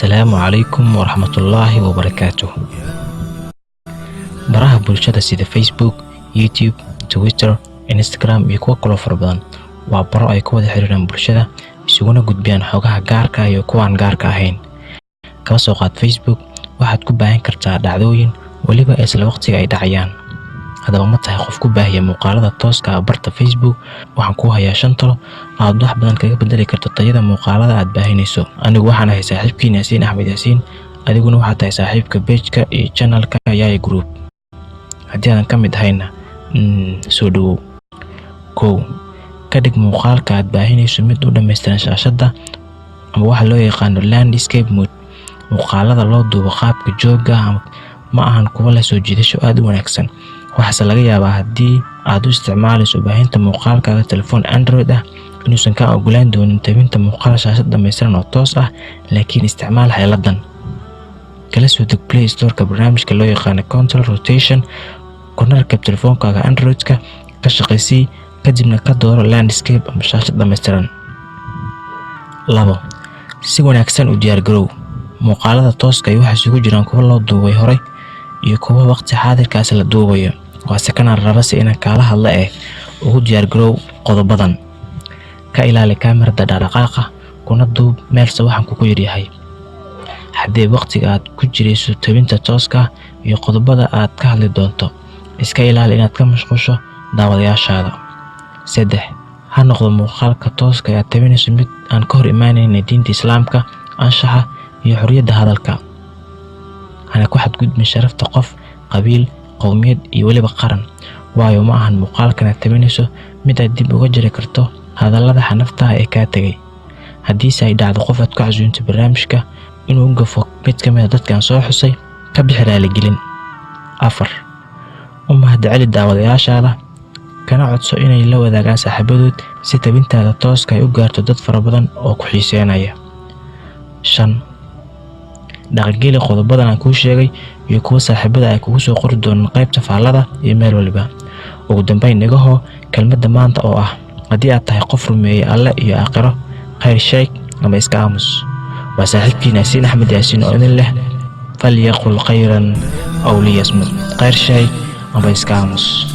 Assalaamu calaykum waraxmatullaahi wabarakaatuh. Baraha bulshada sida Facebook, YouTube, Twitter, Instagram iyo kuwo kaloo fara badan waa baro ay ku wada xiriiraan bulshada, isuguna gudbiyaan xogaha gaarka ah iyo kuwa aan gaarka ahayn. Kaba soo qaad Facebook, waxaad ku baahin kartaa dhacdooyin weliba isla waqtiga ay dhacayaan. Haddaba, ma tahay qof ku baahiya muuqaalada tooska ah barta Facebook? Waxaan kuu hayaa shan talo aad wax badan kaga bedeli karto tayada muuqaalada aad baahinayso. Anigu waxaan ahay saaxiibkiin Yaasiin Axmed Yaasiin, adiguna waxaad tahay saaxiibka page-ka iyo channel-ka Yaya Group. Haddii aadan ka mid ahayna, soo dhawow. 1, ka dhig muuqaalka aad baahinayso mid u dhammaystiran shaashadda ama waxa loo yaqaano landscape mode. Muuqaalada loo duubo qaabka joogga ah ma ahan kuwo leh soo jiidasho aad u wanaagsan. Waxaase laga yaabaa haddii aad u isticmaalayso baahinta muuqaalkaaga telefoon Android ah inuusan kaa ogolaan doonin tabinta muuqaal shaashad dhammaystiran oo toos ah, laakiin isticmaal xeeladan. Kala soo deg Play Store-ka barnaamijka loo yaqaano Control Rotation, kuna rakib telefoonkaaga Android-ka, ka shaqaysii, kadibna ka dooro landscape ama shaashad dhammaystiran. 2, si wanaagsan u diyaar garow. Muuqaalada tooska ah waxay isugu jiraan kuwo loo duubay horay iyo kuwo waqti xaadirkaas la duubayo. Waase kanaan rabase inaan kaala hadla eh ugu diyaar garow qodobadan. Ka ilaali kaamirada dhaqdhaqaaqa, kuna duub meel sawaxanku ku yaryahay. Xaddee waqtiga aad ku jirayso tabinta tooska ah iyo qodobada aad ka hadli doonto. Iska ilaali inaad ka mashquusho daawadayaashaada. 3, ha noqdo muuqaalka tooska ee aad tabinayso mid aan ka hor imaanayn diinta Islaamka, anshaxa iyo xorriyadda hadalka. Hana ku xadgudbin sharafta qof, qabiil, qowmiyad iyo weliba qaran, waayo ma ahan muuqaalkan aad tabinayso mid aad dib uga jari karto hadallada xanafta ah ee kaa tegay. Haddiise ay dhacdo qof aad ku casuunto barnaamijka inuu u gafo mid ka mid ah dadkan soo xusay, ka bixi raaligelin. 4, u mahadceli daawadayaashaada, kana codso inay la wadaagaan saaxiibadood si tabintaada tooska ay u gaarto dad fara badan oo ku xiiseynaya. 5, dhaqangeli qodobadan aan kuu sheegay iyo kuwa saaxiibada ay kugu soo qori doonaan qaybta faallada iyo meel waliba. Ugu dambeyn, dhigahoo kelmadda maanta oo ah: haddii aad tahay qof rumeeyey Alle iyo aakhiro, khayr sheeg ama iska aamus. Waa saaxiibkiin Yaasiin Axmed Yaasiin oo idin leh: فليقل خيرا أو ليصمت. Khayr sheeg ama iska aamus.